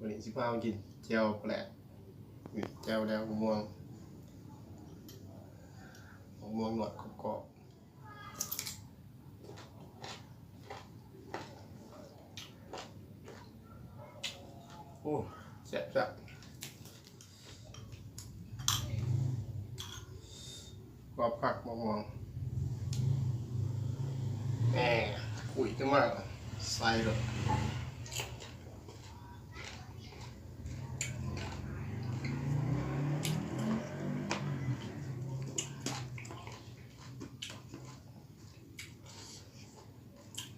ມື້ນີ້ຊິພາມາກິນແຈ່ວປາແຫຼກ ແຈ່ວແລ້ວ ໝາກມ່ວງ ໝາກມ່ວງໜວດກອບໆ. ໂອ້ ແຊບໆ ກອບຄັກໝາກມ່ວງ ແອ ຂຸ້ຍຂຶ້ນມາ ໃສ່ໂລດ.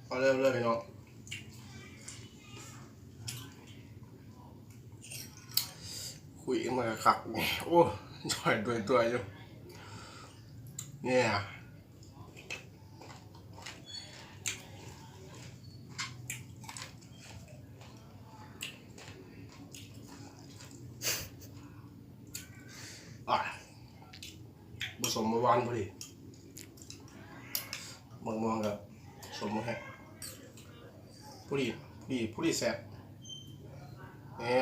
ເອົາເລີ່ມເລີຍພີ່ນ້ອງ ຂຸ້ຍມາຄັກໆ ໂອ້ ຈ່ອຍຕົວໆ ຢູ່ ເນີ້ຍ ອ່າ ບໍ່ສົ້ມບໍ່ຫວານພໍດີ ໝາກມ່ວງກໍສົ້ມບໍ່ແຮງ ພໍດີ ພໍດີ ພໍດີແຊບ ແນ່.